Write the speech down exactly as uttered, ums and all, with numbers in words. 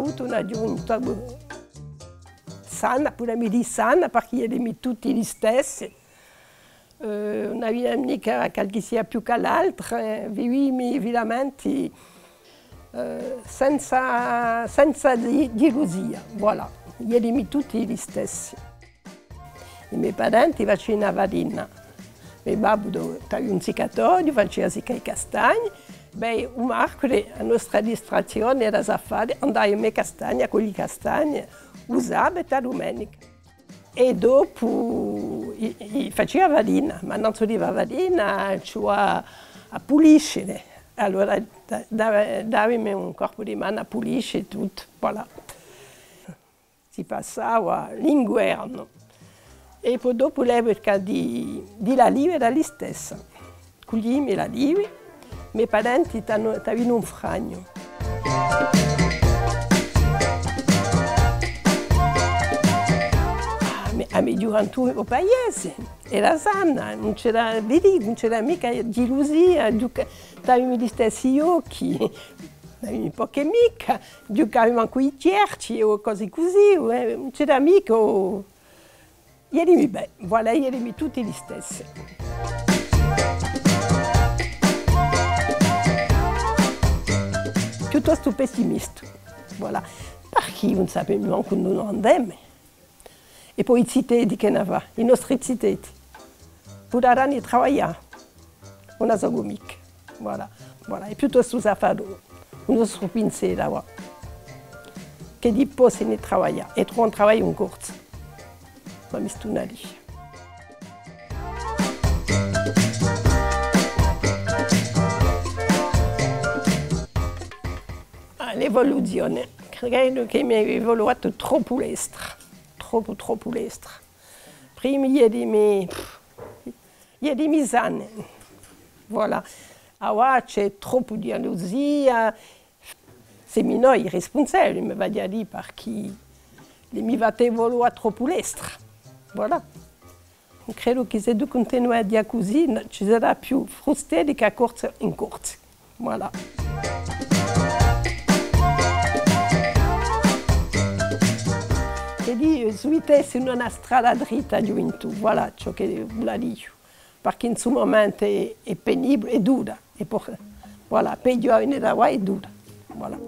Avutu una ghjuventù sana, pudemu dì sana, parchì erami tutti listessi. Eh, ùn aviami micca qualchissia più chè l'altra, eh, vivimi veramenti, eh, senza, senza di-, ghjilusia, voilà. Erami tutti listessi. I me parenti facianu a farina. Me babbu, t'avia un siccatoriu, facia siccà i castagni. Bè, u marcuri, a nostra distrazzioni era s'affari, andavamu à e castagne, à coglie e castagne, u sabatu è a dumenica. È dopu i, i facia a farina, ma ùn suliva a farina, ci vole à, à pulisciri. Allora da-, da-, davamu un colpu di manu à pulisciri tuttu, voilà. Si passava l'inguernu. È po dopu l'epica di, di l'alivi era listessa. Cugliamu l'alivi, i me parenti t'anu, t'avianu un fragnu. Ah, a me, a me ghjuventù à u paesi, era sana, ùn c'era, vedi, ùn c'era micca ghjilusia, ghjuca-, t'aviami listessi ghjochi, n'aviami pochi micca, ghjucavamu ancu à i chjerchji o cosi cusì, eh, ùn c'era micca, o, erami bè, voilà, erami tutti listessi. Piuttostu pessimistu, voilà, parchì ùn sapemu mancu induva andemu. È po i ziteddi chì n'avà, i nostri ziteddi. Pudarani travaglià? Ùn a sò micca. Voilà, voilà. È piuttostu s'hà à fà u nostru pinseri, avà. Ch'iddi possini travaglià è truvà un travagliu in Corsica. Ma mi stunarìa. Ah, l'evoluzioni. Credu chì mi evolua troppu lestra. Troppu, troppu lestra. Prima erami, erami sani. Voilà. Avà ci hè troppu ghjilusia. Semu noi i rispunsabili, mi vali à dì, parchì mi femu evoluà troppu lestra. Voilà. Credu chì s'eddu cuntinuemu à dì cusì, ùn ci sarà più frusteri chè a Corsica in Corsica. Voilà. Chì dì, eh, suvitessi una strada dritta, ghjuventù, voilà ciò chì vulia dì. Parchì in stu mumentu hè, hè penibili, hè dura, è po, voilà, peghju à vene da quà hè dura, voilà.